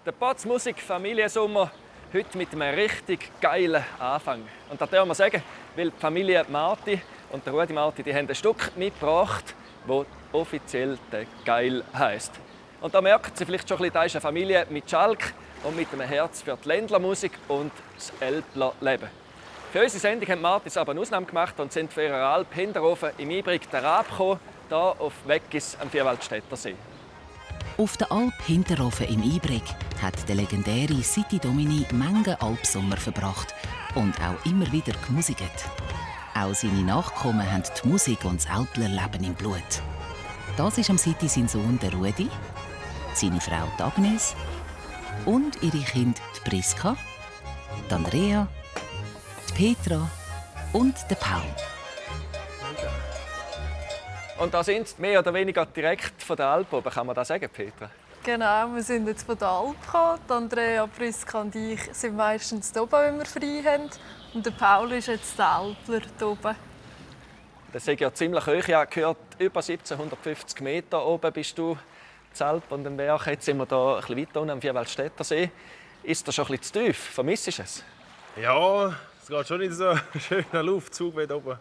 Der Potz Musik Familiensommer heute mit einem richtig geilen Anfang. Und das dürfen wir sagen, weil die Familie Marti und der Rudi Marti die haben ein Stück mitgebracht, das offiziell der Geil heisst. Und da merken Sie vielleicht schon ein bisschen, da ist eine Familie mit Schalk und mit einem Herz für die Ländlermusik und das Älplerleben. Für unsere Sendung haben Martis aber eine Ausnahme gemacht und sind für ihre Alp Hinterhofen im Ibrig der Rab gekommen, hier auf Weggis am Vierwaldstätter See. Auf der Alp Hinterhofen im Ibrig hat der legendäre Siti Domini Menge Alpsommer verbracht und auch immer wieder gemusiket. Auch seine Nachkommen haben die Musik und das Älplerleben im Blut. Das ist am Siti sein Sohn der Rudi, seine Frau die Agnes und ihre Kinder die Priska, die Andrea, die Petra und der Paul. Und da sind sie mehr oder weniger direkt von der Alp oben, kann man das sagen, Petra? Genau, wir sind jetzt von der Alp gekommen. Andrea, Priska und ich sind meistens hier oben, wenn wir frei haben. Und der Paul ist jetzt der Alpler hier oben. Das ist ja ziemlich hoch. Ich habe gehört, über 1750 Meter oben bist du in Alp und im Berg. Jetzt sind wir hier ein bisschen weiter unten am Vierwaldstätter See. Ist das schon ein bisschen zu tief? Vermisst du es? Ja, es geht schon nicht so ein schöner Luftzug wie hier oben.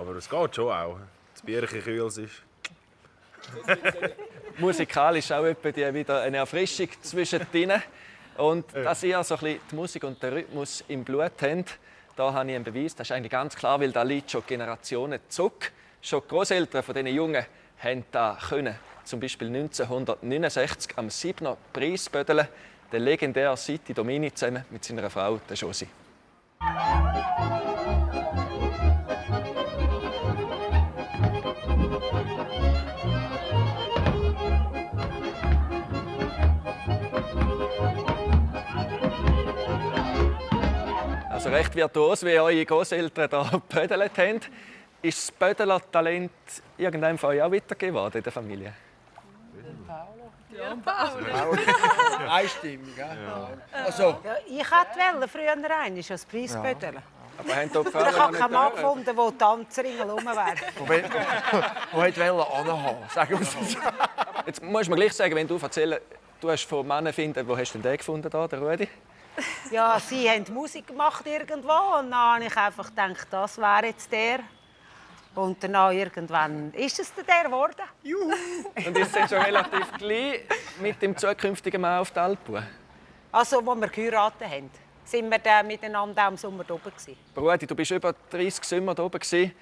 Aber es geht schon auch. Das Bierchen kühl ist. Musikalisch auch wieder eine Erfrischung zwischendrin. Und dass ihr so ein bisschen die Musik und den Rhythmus im Blut habt, da habe ich einen Beweis. Das ist eigentlich ganz klar, weil das Lied schon Generationen zurück. Schon die Grosseltern von diesen Jungen haben das können. Zum Beispiel 1969 am 7. Preis bödeln, der legendäre Siti Domini zusammen mit seiner Frau, der Josi. Also recht virtuos, wie eure Grosseltern hier gebödelt haben. Ist das Bödeler-Talent irgendwann von euch auch weitergegeben worden in der Familie? Ja, Paul. Einstimmig, ja. Also, Ja, ich wollte früher einmal als Preisbödeln. Aber haben hier die Ich habe Frauen keinen Mann gefunden, der Tanzring herum wäre. wo wollte anhaben? Sagen wir es so. Jetzt musst du mir gleich sagen, wenn du erzählst, du hast von Männern finden, wo hast du denn den gefunden, da, der Rudi? Ja, sie haben Musik gemacht irgendwo und dann habe ich einfach gedacht, das wäre jetzt der. Und dann irgendwann ist es der geworden. Juhu. Und jetzt sind schon relativ gleich mit dem zukünftigen Mann auf der Alp. Also, als wir geheiratet haben, sind wir dann miteinander auch im Sommer oben gewesen. Rudi, du bist über 30 Sommer hier oben gewesen.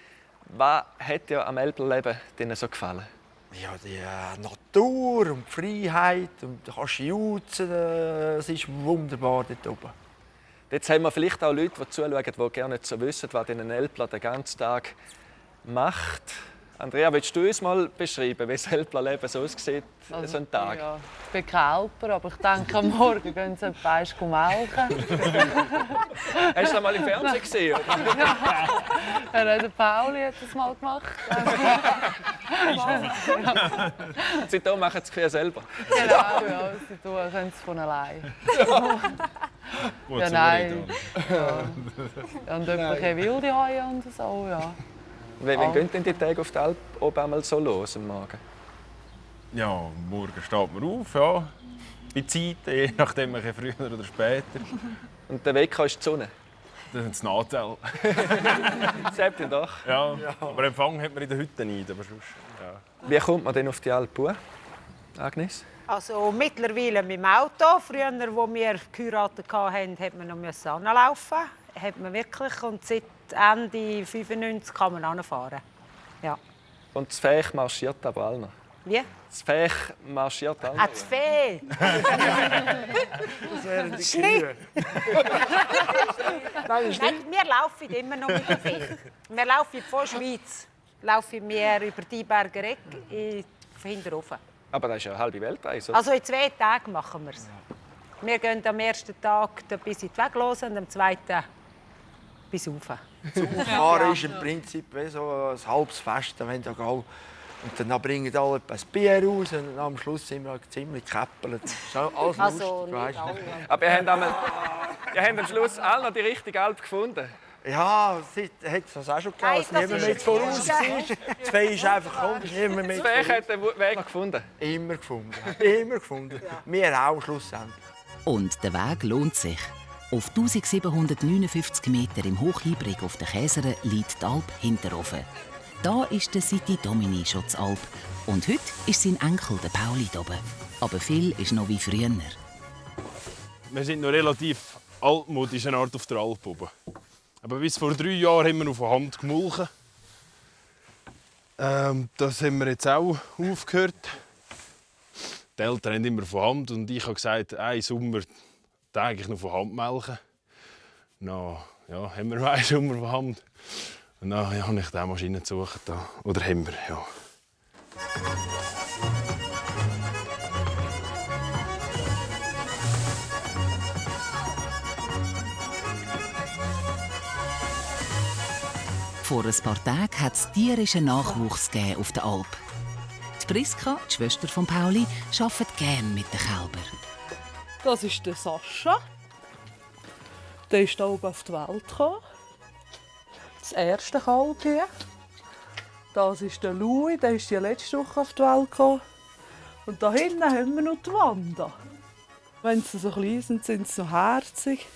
Was hat dir am Älplerleben dir so gefallen? Ja, die Natur und die Freiheit und du kannst jutzen, es ist wunderbar dort oben. Jetzt haben wir vielleicht auch Leute, die zuschauen, die gerne nicht so wissen, was ein Älpler den ganzen Tag macht. Andrea, willst du uns mal beschreiben, wie das Älplerleben so aussieht, so einen Tag? Ja, ich bin kein Älpler, aber ich denke, am Morgen gehen sie etwas melken. Hast du das mal im Fernsehen gesehen? Oder? Ja, der Pauli hat das mal gemacht. Seitdem machen sie es selber. Genau, ja, sie können es von allein. Ja, nein. Ja. Und etwas wilde Haie und so, ja. Wann gehen denn die Tage auf der Alp oben einmal so los am Morgen? Ja, morgen steht man auf, ja. Bei Zeiten, je nachdem, ein bisschen früher oder später. Und der Wecker ist die Sonne? Das ist das Nachteil. Selbst doch. Ja, aber Empfang hat man in der Hütte nicht. Aber sonst, ja. Wie kommt man denn auf die Alp, Agnes? Also mittlerweile mit dem Auto. Früher, als wir geheiratet haben, musste man noch anlaufen. Hat man wirklich. Und seit Ende 95 kann man anfahren. Ja. Und das Fech marschiert aber auch noch. Wie? Das Fech marschiert auch noch. Ah, das Fee! Das wären die Kühe. Nein, wir laufen immer noch mit dem Fee. Wir laufen von der Schweiz. Laufen wir über die Berger Eck in Hinterhofen. Aber das ist ja eine halbe Weltreise. Also in 2 Tagen machen wir es. Wir gehen am ersten Tag bis in die Weglose und am zweiten bis rauf. Fahren ist im Prinzip wie so ein halbes Fest, wenn du gehst. Und dann bringen alle ein Bier raus und am Schluss sind wir ziemlich gekäppelt. Das ist alles Also lustig, nicht weißt du. alle. Aber ihr habt am Schluss alle noch die richtige Alp gefunden. Ja, das hat es auch schon gegeben, Nein, als niemand das mit ist- voraus war. Das Fee ist einfach gekommen, ist niemand mit Das Fech voraus. hat den Weg gefunden. Immer gefunden. Immer gefunden. Wir auch schlussendlich. Und der Weg lohnt sich. Auf 1759 Meter im Hochhybrig auf der Käsere liegt die Alp Hinterofen. Da ist der City Domini schon zur Alp. Und heute ist sein Enkel, der Pauli, oben. Aber viel ist noch wie früher. Wir sind noch relativ altmodisch eine Art auf der Alp oben. Aber bis vor 3 Jahren haben wir auf der Hand gemulchen. Das haben wir jetzt auch aufgehört. Die Eltern haben immer von Hand und ich habe gesagt, einen Sommer eigentlich noch von Hand melken. Dann haben wir einen Sommer von Hand. Und dann habe ich diese Maschine gesucht. Oder haben wir, ja. Vor ein paar Tagen hat es tierischen Nachwuchs auf der Alp. Die Priska, die Schwester von Pauli, arbeitet gerne mit den Kälbern. Das ist der Sascha. Der ist hier oben auf die Welt gekommen. Das erste Kalb hier. Das ist der Louis, der ist die letzte Woche auf die Welt gekommen. Und da hinten haben wir noch die Wanda. Wenn sie so klein sind, sind sie noch herzig.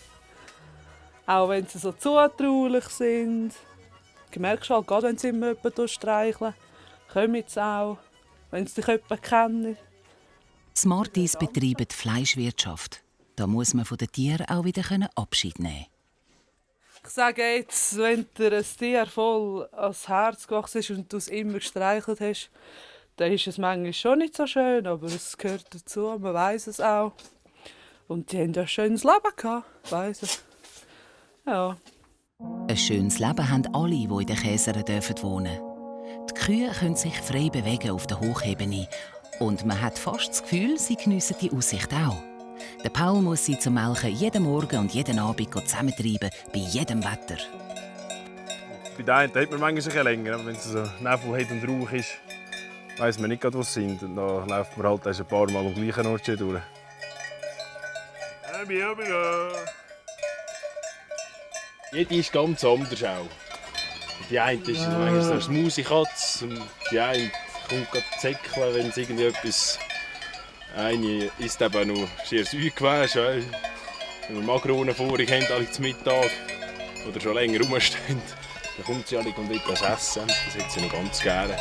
Auch wenn sie so zutraulich sind. Du merkst halt, gerade wenn sie immer jemanden streicheln, kommen sie auch, wenn sie dich jemanden kennen. Die Smarties betreiben die Fleischwirtschaft. Da muss man von den Tieren auch wieder Abschied nehmen. Ich sage jetzt, wenn dir ein Tier voll ans Herz gewachsen ist und du es immer gestreichelt hast, dann ist es manchmal schon nicht so schön, aber es gehört dazu, man weiss es auch. Und die haben ja ein schönes Leben gehabt, weiss ich. Ja. Ein schönes Leben haben alle, die in den Käseren wohnen dürfen. Die Kühe können sich frei bewegen auf der Hochebene. Und man hat fast das Gefühl, sie geniessen die Aussicht auch. Der Paul muss sie zum Melken jeden Morgen und jeden Abend zusammentreiben, bei jedem Wetter. Bei den einen hat man manchmal ein bisschen länger, aber wenn es so Nebel hat und Rauch ist, weiss man nicht, wo sie sind. Und dann läuft man halt ein paar Mal am gleichen Ort durch. Jede ist ganz anders auch. Die eine ist manchmal so eine Smusikatze und die eine kommt gerade zäckeln, wenn es irgendetwas... Eine isst eben noch schier Säugewäsch. Wenn wir Makronenvorräte haben, alle zum Mittag oder schon länger rumstehen, dann kommt sie alle und etwas essen. Das hat sie noch ganz gerne.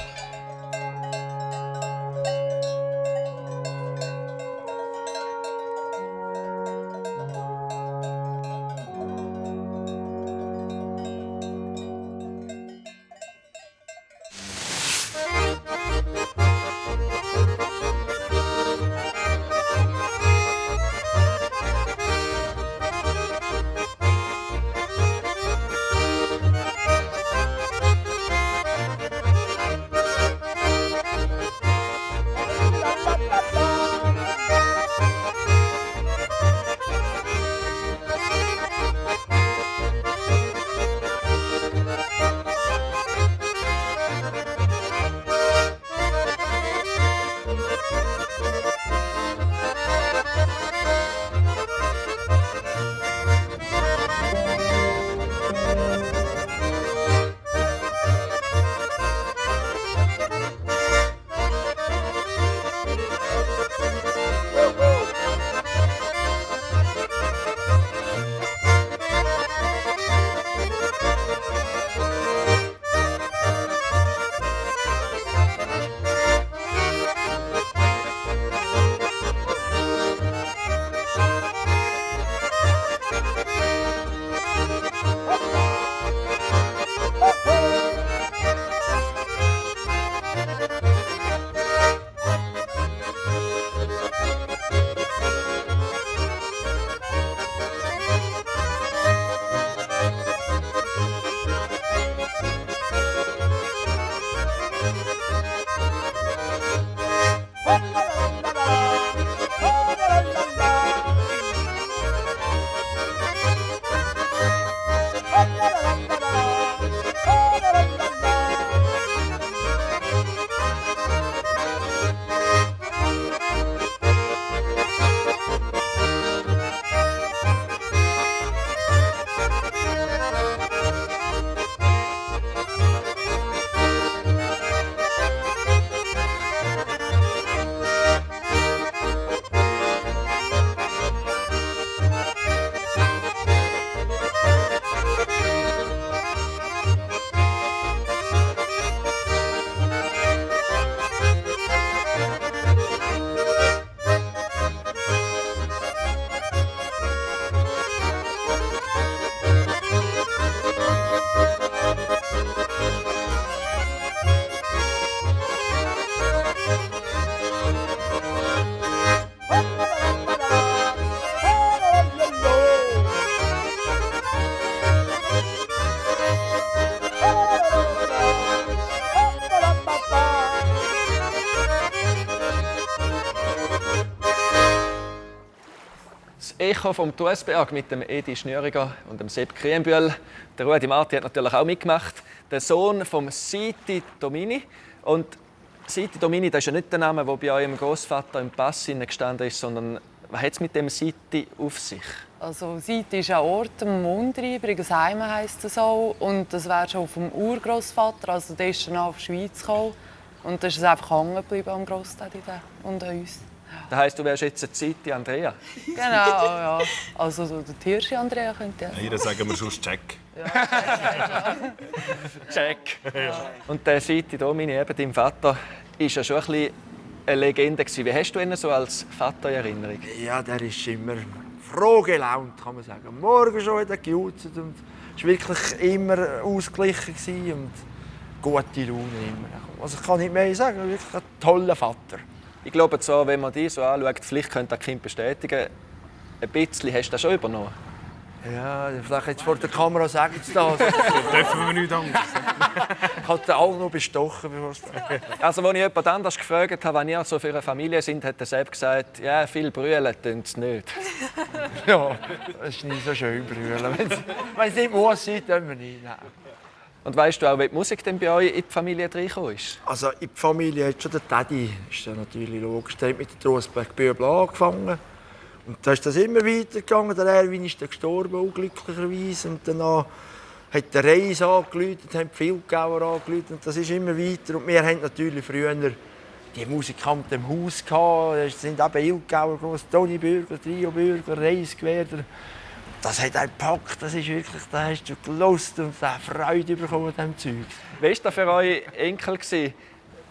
Echo vom Tuesberg mit dem Edi Schnüriger und dem Sepp Krienbühl. Der Rudi Marti hat natürlich auch mitgemacht. Der Sohn vom Siti Domini. Und Siti Domini, das ist ja nicht der Name, der bei eurem Großvater im Pass gestanden ist, sondern was hat es mit dem Siti auf sich? Also Siti ist ein Ort am Unterrhein, Briggisheim heisst es auch. Und das wäre schon vom Urgroßvater, also der ist dann auf die Schweiz gekommen. Und da ist es einfach hängen geblieben am Grossdaddy und an uns. Das heisst, du wärst jetzt ein Siti Andrea? Genau, ja. Also so der Hirschi Andrea könnte ja. Hier sagen wir sonst Jack. Jack. Und der Siti Domini, eben dein Vater, ist ja schon ein bisschen eine Legende. Wie hast du ihn so als Vater in Erinnerung? Ja, der ist immer froh gelaunt, kann man sagen. Morgen schon wieder gejutzt und es war wirklich immer ausgeglichen und gute Laune immer. Also ich kann nicht mehr sagen, wirklich ein toller Vater. Ich glaube, so, wenn man dich so anschaut, vielleicht könnte das Kind bestätigen, ein bisschen hast du das schon übernommen. Ja, vielleicht jetzt vor der Kamera sagen sie das. Dürfen wir nicht Angst. Ich hatte alle noch bestochen. Also, als ich jemand anders gefragt habe, wann ihr so für eine Familie sind, hat er selbst gesagt, ja, viel brüllen tun sie nicht. Ja, das ist nicht so schön brüllen. Wenn es nicht muss sein, tun wir nicht. Nein. Und weißt du auch, wie die Musik denn bei euch in die Familie reingekommen ist? Also in die Familie hat schon der Teddy, ist ja natürlich logisch, der hat mit der Trostberg-Bübel angefangen. Und dann ist das immer weitergegangen. Der Erwin ist dann gestorben, unglücklicherweise. Und danach hat der Reis angerufen, haben die Vilgauer angerufen. Und das ist immer weiter. Und wir hatten natürlich früher die Musikanten im Haus gehabt. Es sind eben Vilgauer groß, Toni Bürger, Trio Bürger, Reis Gewerder. Das hat einen gepackt, das ist wirklich, da hast du Lust und Freude bekommen an diesem Zeug. Wie war das für eure Enkel?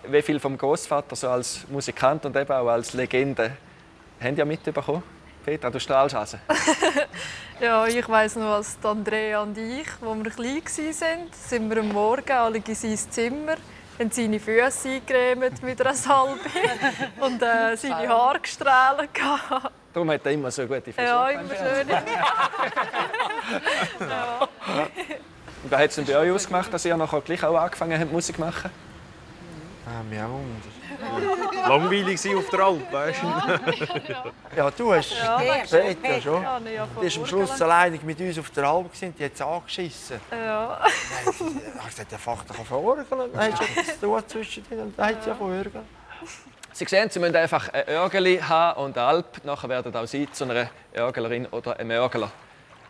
Wie viel vom Großvater so als Musikant und eben auch als Legende habt ihr mitbekommen? Petra, du strahlst also. Ja, ich weiss noch, als Andrea und ich, als wir klein waren, sind wir am Morgen alle in sein Zimmer, haben seine Füße eingecremt mit einer Salbe und seine Haare gestrahlt. Darum hat er immer so gute Frisur. Ja, immer schön. Ja. Und was hat es denn bei euch ausgemacht, dass ihr nachher gleich auch angefangen habt, Musik zu machen? Mir auch Wunder. Langweilig sein auf der Alp, weißt du? Ja, du hast Peter schon. Ja, Die ist am Schluss alleine mit uns auf der Alp gewesen, die hat es angeschissen. Ja. Ich habe gesagt, der Fach doch verorgeln. Dann hast du etwas zu tun zwischen denen und dann hat sie ja verorgeln. Sie sehen, Sie müssen einfach ein Örgeli haben und eine Alp. Nachher werden auch Sie zu einer Örglerin oder einem Örgler.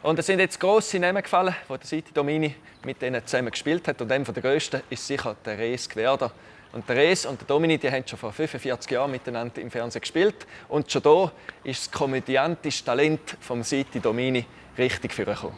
Und es sind jetzt grosse Namen gefallen, die der Siti Domini mit denen zusammen gespielt hat. Und einer der grössten ist sicher der Rees Gewerder. Und der Rees und der Domini die haben schon vor 45 Jahren miteinander im Fernsehen gespielt. Und schon da ist das komödiantische Talent vom Siti Domini richtig vorgekommen.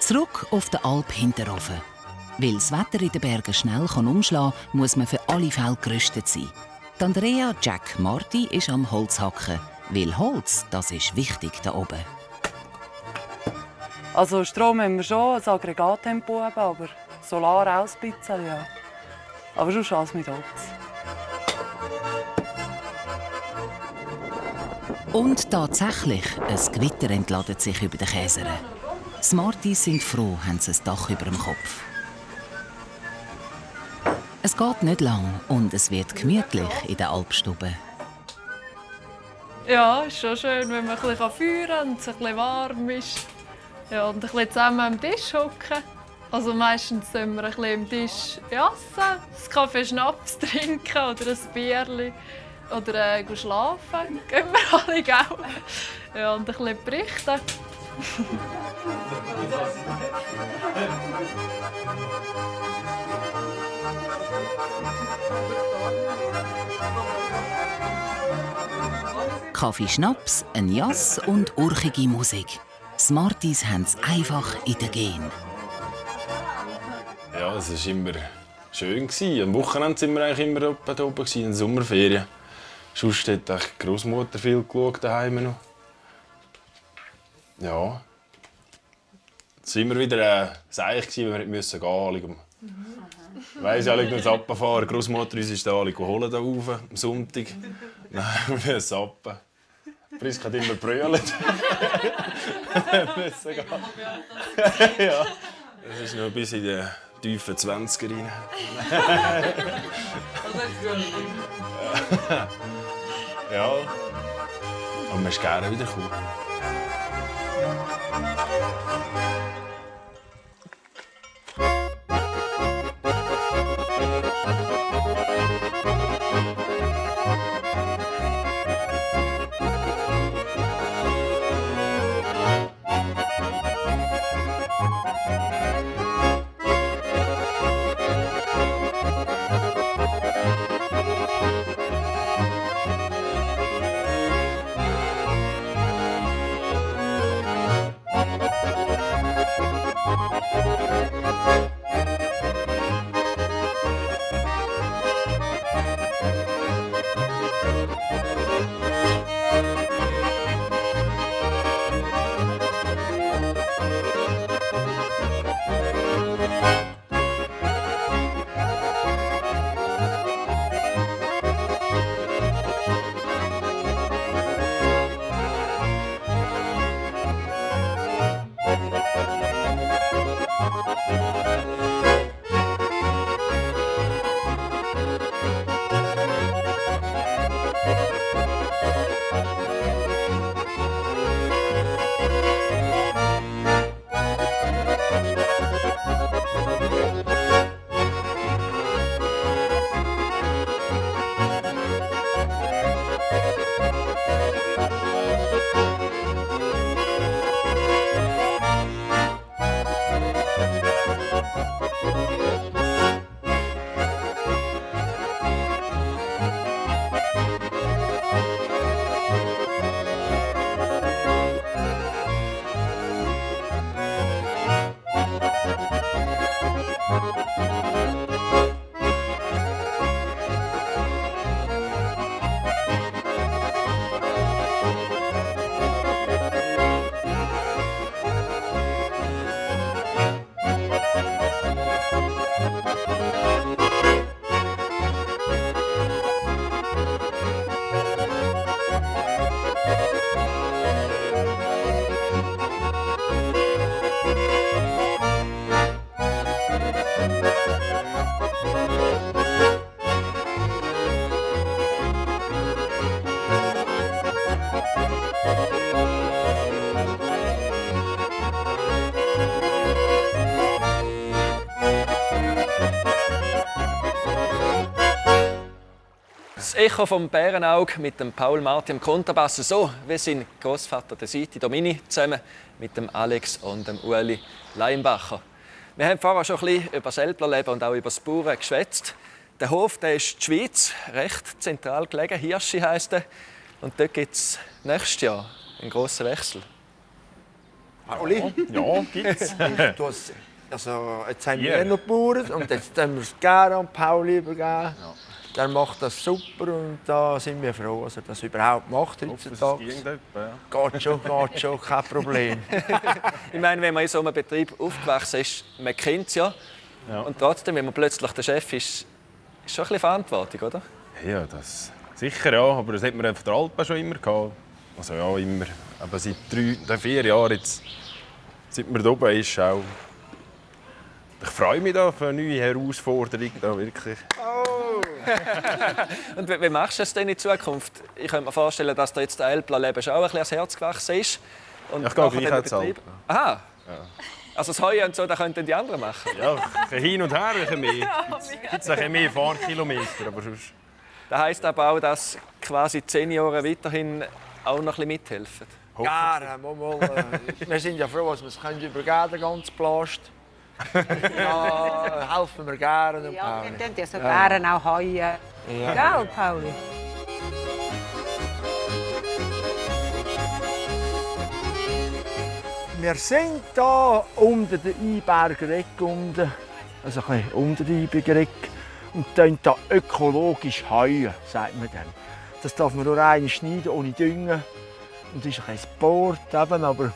Zurück auf den Alp Hinterhofen. Weil das Wetter in den Bergen schnell umschlagen kann, muss man für alle Fälle gerüstet sein. Die Andrea Jack Marti ist am Holzhacken, weil Holz, das ist wichtig da oben. Also Strom haben wir schon, ein Aggregattempo, aber Solar auch ein bisschen, ja. Aber sonst alles mit Holz. Und tatsächlich, ein Gewitter entladet sich über den Käseren. Die Martis sind froh, haben sie ein Dach über dem Kopf. Es geht nicht lang und es wird gemütlich in der Alpstube. Ja, ist schon schön, wenn man ein bisschen feuern kann und es ein bisschen warm ist. Ja, und ein bisschen zusammen am Tisch hocken. Also meistens tun wir ein bisschen am Tisch essen, einen Kaffee Schnaps trinken oder ein Bierchen. Oder schlafen. Gehen wir alle, gell? Ja, und ein bisschen berichten. Kaffee Schnaps, ein Jass und urchige Musik. Smarties haben es einfach in den Genen. Ja, es war immer schön. Am Wochenende waren wir eigentlich immer da oben, in den Sommerferien. Sonst hat die Großmutter viel geschaut daheim noch. Ja. Es war immer wieder seich, wenn wir nicht gehen mussten. Ich weiss ja, wir abfahren. Die Großmutter ist da holen da rauf, am Sonntag. Nein, wir müssen ab. Priska hat immer brüllt. Ja. Das ist noch bis in die tiefen 20er rein. Ja. Aber wir sind gerne wieder gekommen. Das Echo vom Bärenaug mit dem Paul Marti am Kontrabass, so wie sein Großvater der Siti Domini zusammen mit dem Alex und dem Ueli Leinbacher. Wir haben vorher schon ein bisschen über das Älplerleben und auch über das Bauern geschwätzt. Der Hof, der ist die Schweiz, recht zentral gelegen, Hirschi heisst er. Und dort gibt es nächstes Jahr einen grossen Wechsel. Pauli? Ja, gibt's. Also, jetzt haben wir noch gebaut und jetzt haben wir es gerne an Pauli übergeben. Ja. Der macht das super und da sind wir froh, dass er das überhaupt macht heutzutage. Geht schon, kein Problem. Ich meine, wenn man in so einem Betrieb aufgewachsen ist, man kennt es ja. Und trotzdem, wenn man plötzlich der Chef ist, ist schon ein bisschen Verantwortung, oder? Ja, das sicher ja, aber das hat man auf der Alpen schon immer gehabt. Also ja, immer. Aber seit 4 Jahren jetzt, seit man da oben ist, auch. Ich freue mich da auf eine neue Herausforderung, da wirklich. Oh. Und wie machst du es denn in Zukunft? Ich könnte mir vorstellen, dass dir jetzt der Elbler-Leben schon auch ein bisschen ans Herz gewachsen ist. Und ich gehe gleich ins Alpen. Aha. Ja. Also das Heu und so, das könnten die anderen machen? Ja, hin und her ein mehr. Gibt es mehr Fahrkilometer, aber sonst... Das heisst aber auch, dass quasi die Senioren weiterhin auch noch ein bisschen mithelfen? Gerne, wir sind ja froh, dass wir es übergeben den ganzen Plast. Ja, helfen wir gerne. Ja, wir tun ja so gerne auch heuen. Ja. Gell, Pauli? Wir sind hier unter der Einberger Ecke, also ein bisschen unter der Einberger Ecke, und hier ökologisch heuen, sagt man dann. Das darf man nur einmal schneiden, ohne Düngen. Und ist ein Sport, eben, aber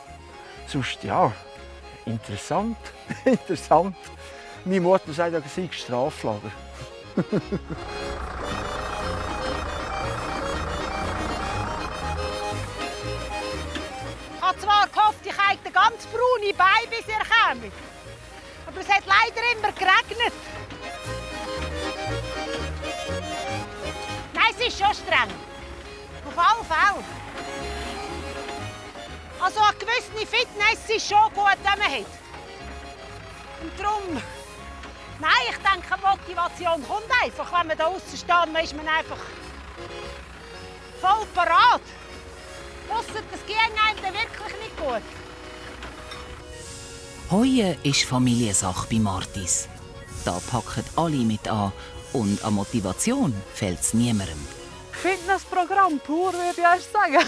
sonst, ja, interessant. Interessant. Meine Mutter sagt, es sei Straflager. Ich habe zwar gehofft, ich hätte den ganz braune Bein, bis ihr käme. Aber es hat leider immer geregnet. Nein, es ist schon streng. Auf alle Fälle. Also eine gewisse Fitness ist schon gut, wenn man hat. Und darum... Nein, ich denke, Motivation kommt einfach. Wenn man da draussen steht, ist man einfach voll parat. Ausser, das geht einem dann wirklich nicht gut. Heuen ist Familiensache bei Martis. Da packen alle mit an und an Motivation fehlt es niemandem. Fitnessprogramm pur, würde ich erst sagen.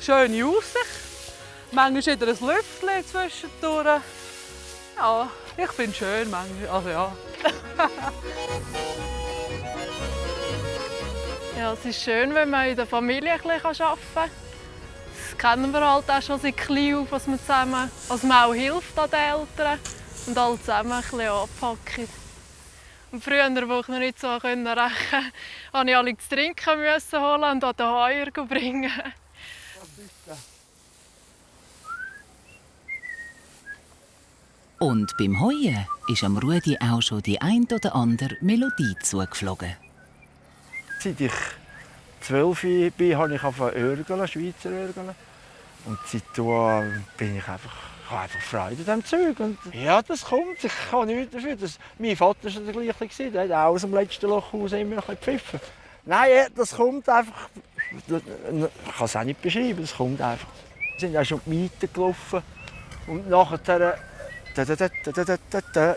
Schöne Aussicht. Manchmal wieder ein Lüftchen zwischendurch. Ja, ich finde es schön manchmal. Also ja. Ja, es ist schön, wenn man in der Familie ein bisschen arbeiten kann. Das kennen wir halt auch schon seit klein auf, dass man zusammen, also man auch hilft an den Eltern und alle zusammen ein bisschen anpacken. Und früher, wo ich noch nicht so rechnen konnte, musste ich alle zu trinken holen und an den Heuer bringen. Und beim Heuen ist am Rudi auch schon die ein oder andere Melodie zugeflogen. Seit ich 12 bin, habe ich angefangen Schweizer Örgeln. Und seitdem bin ich einfach Freude an diesem Zeug. Und ja, das kommt. Ich kann nichts dafür. Mein Vater war der gleiche. Der hat auch aus dem letzten Loch raus immer noch gepfiffen. Nein, das kommt einfach. Ich kann es auch nicht beschreiben, das kommt einfach. Wir sind auch schon die Mieten gelaufen. Und nachher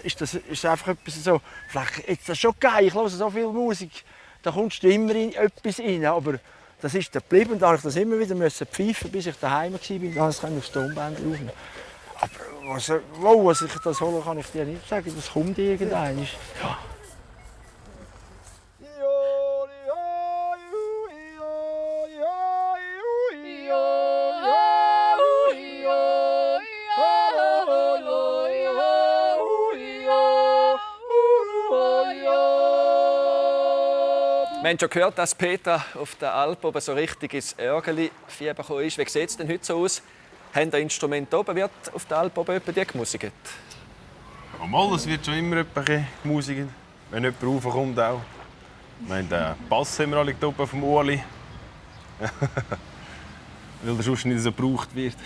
ist einfach etwas so. Vielleicht ist das schon geil, ich höre so viel Musik. Da kommst du immer in etwas rein, aber das ist dann geblieben. Da musste ich das immer wieder pfeifen, bis ich daheim war. Dann konnte ich aufs Tonband aufnehmen. Aber was ich das hole, kann ich dir nicht sagen. Das kommt irgendwann. Ja. Wir haben schon gehört, dass Peter auf der Alp oben so richtig ins Örgeli-Fieber gekommen ist. Wie sieht es denn heute so aus? Haben ein Instrument oben? Wird auf der Alp oben die gemusikt? Ja, mal, es wird schon immer etwas gemusikt. Wenn jemand raufkommt auch. Ich meine, den Bass haben wir alle oben vom Ueli. Weil der sonst nicht so gebraucht wird.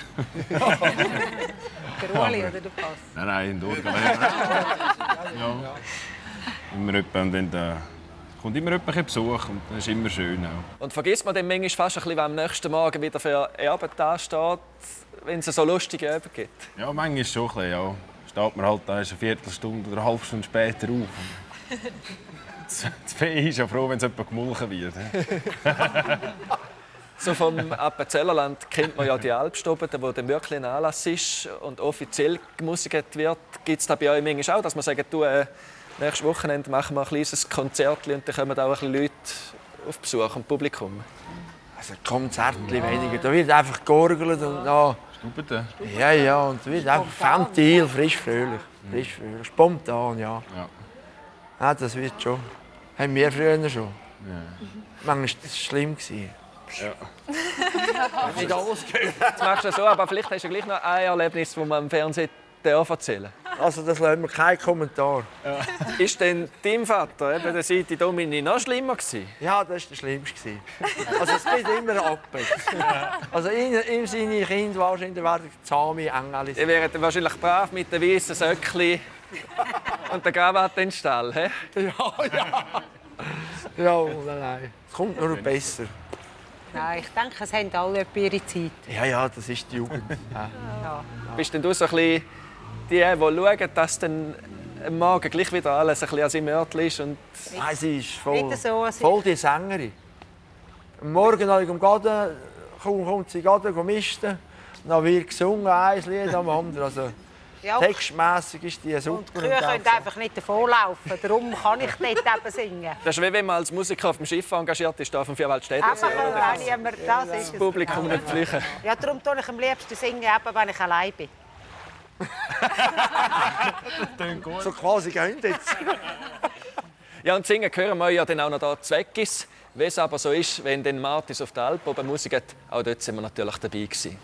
Der Ueli oder der Bass? Nein, der Orgel. Ja. Immer jemand, und kommt immer jemand Besuch und das ist immer schön auch. Und vergisst man dann manchmal fast ein bisschen, wenn am nächsten Morgen wieder für Arbeit ansteht, wenn es so lustige Abend gibt? Ja, manchmal schon ein bisschen, ja. Steht man halt eine Viertelstunde oder eine halbe Stunde später auf. Das Vieh ist ja froh, wenn es jemand gemolken wird. So vom Appenzellerland kennt man ja die Alpstube, wo dann wirklich ein Anlass ist und offiziell gemusikt wird. Gibt es da bei euch manchmal auch, dass man sagt, du, nächstes Wochenende machen wir ein kleines Konzert und dann kommen auch ein bisschen Leute auf Besuch und Publikum? Also Konzerte weniger. Da wird einfach georgelt und dann... Ja, und da wird einfach ventil, frisch, fröhlich. Spontan, ja. Ja, das wird schon. Haben wir früher schon. Manchmal war das schlimm. Ja. Nicht alles gehört. Das machst du so, aber vielleicht hast du gleich noch ein Erlebnis, das man im Fernsehen erzählen darf. Also das lassen wir keinen Kommentar. Ja. Ist denn dein Vater, eben der Siti Domini, noch schlimmer gewesen? Ja, das war der Schlimmste. Also es geht immer ab. Also ihm seine Kinder wahrscheinlich werden zahme Engel. Die wären wahrscheinlich brav mit den weißen Söckli und der Krawatte in den Stall. He? Ja, nein. Es kommt nur besser. Nein, ich denke, es haben alle ihre Zeit. Ja, das ist die Jugend. Ja. Bist denn du so ein bisschen die schauen, dass dann am Morgen gleich wieder alles ein bisschen an seinem Ort ist? Und Nein, sie ist voll, so, voll die Sängerin. Am Morgen habe ich Gaden, kommt sie Gaden misten. Dann wird gesungen, ein Lied am anderen. Also, ja. Textmässig ist die super. Und die Kühe können einfach nicht davonlaufen, darum kann ich dort eben singen. Das ist wie wenn man als Musiker auf dem Schiff engagiert ist, auf dem Vierwaldstädter. Das Publikum nicht pflichten. Ja, darum tue ich am liebsten singen, eben, wenn ich allein bin. So quasi gehen jetzt. Ja, und singen hören wir ja dann auch noch hier Zweckis. Wie es aber so ist, wenn dann Martis auf der Alp oben Musik hat, auch dort sind wir natürlich dabei gewesen.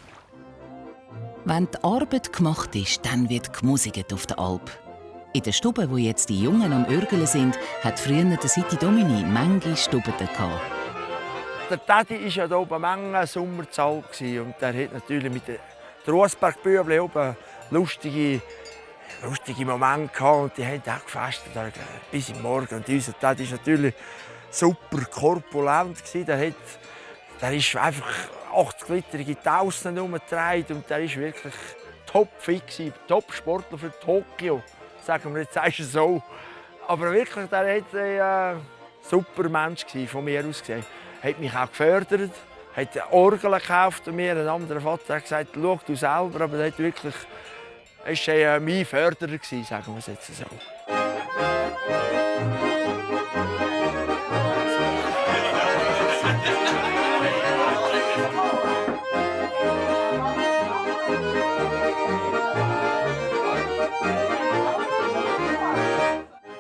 Wenn die Arbeit gemacht ist, dann wird gemusikt auf der Alp. In der Stube, wo jetzt die Jungen am Örgeln sind, hat früher der Siti Domini manche Stuben gehabt. Der Daddy war ja hier oben Menge Sommer zu Alp und der hat natürlich mit den Russbergbübeln oben lustige Momente gehabt und die haben auch gefestet bis im Morgen. Und unser Daddy war natürlich super korpulent. Der ist einfach 80-literige Tausen herumgetragen und der war wirklich topfit, Top-Sportler für Tokio, sagen wir jetzt so. Aber wirklich, der war ein super Mensch von mir aus gesehen. Er hat mich auch gefördert, hat eine Orgel gekauft und mir ein anderer Vater hat gesagt, schau du selber, aber er hat wirklich, er war mein Förderer, sagen wir es jetzt so.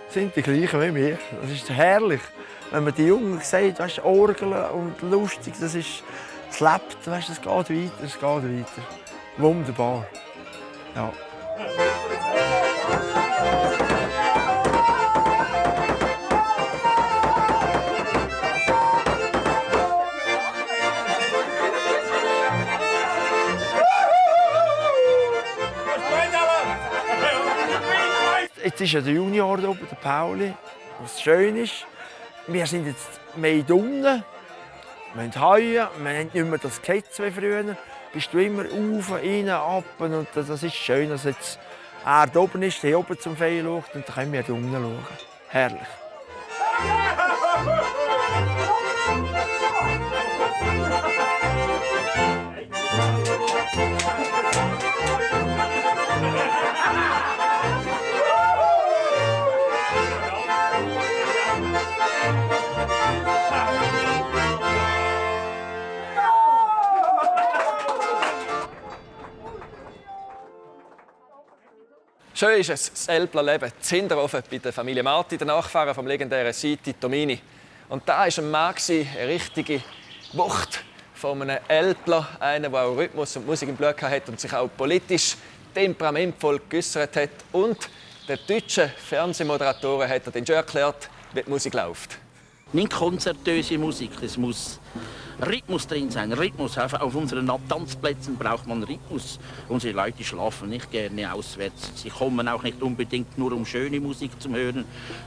Sind die gleichen wie wir. Das ist herrlich. Wenn man die Jungen sieht, weißt, Orgeln und lustig, das lebt, weißt, es geht weiter, Wunderbar. Ja. Jetzt ist ja der Junior da oben, der Pauli, was schön ist. Wir sind jetzt mehr unten. Wir haben heuen, wir haben nicht mehr das Gesetz wie früher. Bist du immer rauf, rein, ab und das ist schön, dass jetzt er da oben ist, der oben zum Fee schaut und dann können wir hier unten schauen. Herrlich. Schön ist es, das Elbler Leben, das Hinterhofen bei der Familie Marti, der Nachfahren vom legendären Siti Domini. Und da war ein Mann, eine richtige Wucht von einem Elbler, einer, der auch Rhythmus und Musik im Blut hatte und sich auch politisch temperamentvoll geäußert hat. Und den deutschen Fernsehmoderatoren hat er dann schon erklärt, wie die Musik läuft. Nicht konzertöse Musik, es muss Rhythmus drin sein. Rhythmus. Auf unseren Tanzplätzen braucht man Rhythmus. Unsere Leute schlafen nicht gerne auswärts. Sie kommen auch nicht unbedingt nur, um schöne Musik zu hören.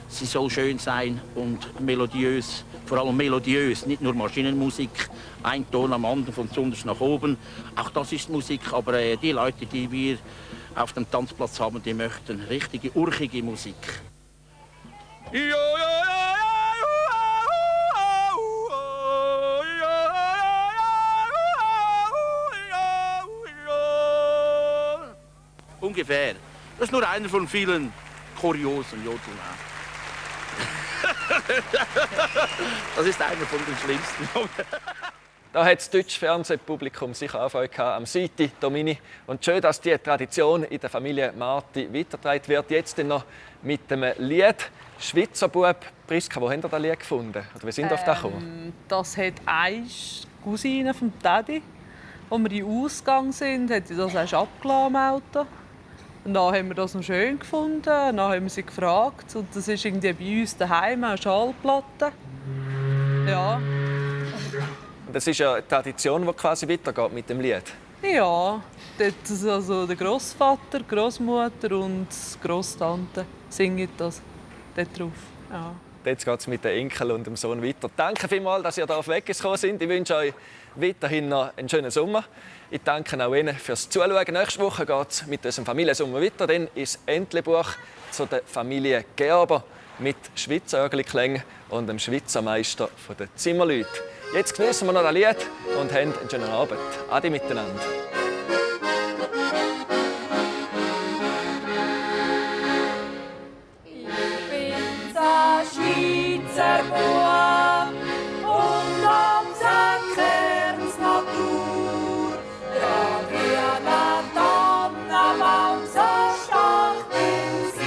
Sie soll schön sein und melodiös, vor allem melodiös, nicht nur Maschinenmusik. Ein Ton am anderen, von unten nach oben. Auch das ist Musik, aber die Leute, die wir auf dem Tanzplatz haben, die möchten richtige, urchige Musik. ungefähr. Das ist nur einer von vielen kuriosen Jodeln. Das ist einer von den schlimmsten. Da hat das deutsche Fernsehpublikum sicher Anfreude gehabt am Siti Domini. Und schön, dass diese Tradition in der Familie Marti weitergetragen wird. Jetzt dann noch mit dem Lied «Schweizer Bub». Priska, wo habt ihr das Lied gefunden? Oder wie sind ihr auf das gekommen? Das hat eine Cousine vom Daddy. Als wir in den Ausgang sind, hat sie das erst abgelassen im Auto. Und dann haben wir das noch schön gefunden. Dann haben wir sie gefragt. Und das ist irgendwie bei uns daheim eine Schallplatte. Ja. Das ist ja eine Tradition, die quasi weitergeht mit dem Lied. Ja, also der Großvater, Großmutter und Großtante singen das dort drauf. Ja. Jetzt geht es mit den Enkeln und dem Sohn weiter. Danke vielmals, dass ihr hier auf weggekommen sind. Ich wünsche euch weiterhin noch einen schönen Sommer. Ich danke auch Ihnen fürs Zuschauen. Nächste Woche geht es mit unserem Familiensommer weiter. Dann ist das Entlebuch zu der Familie Gerber mit Schweizer Örgli-Klängen und dem Schweizer Meister der Zimmerleute. Jetzt genießen wir noch das Lied und haben einen schönen Abend. Ade miteinander. Ich bin's, ein Schweizer Bub und am Säckerns Natur. Trag ich an den Tannenbaum, so stark bin ich.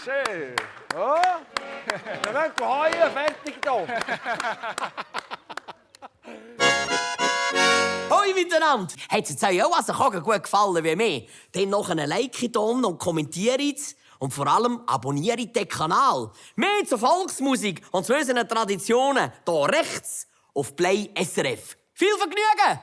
Schön. Ja. Wir wollen heulen, fertig hier. Hoi miteinander! Hat es euch auch also gut gefallen wie mir? Dann noch einen Like da und kommentiert. Und vor allem abonniert den Kanal. Mehr zur Volksmusik und zu unseren Traditionen hier rechts auf Play SRF. Viel Vergnügen!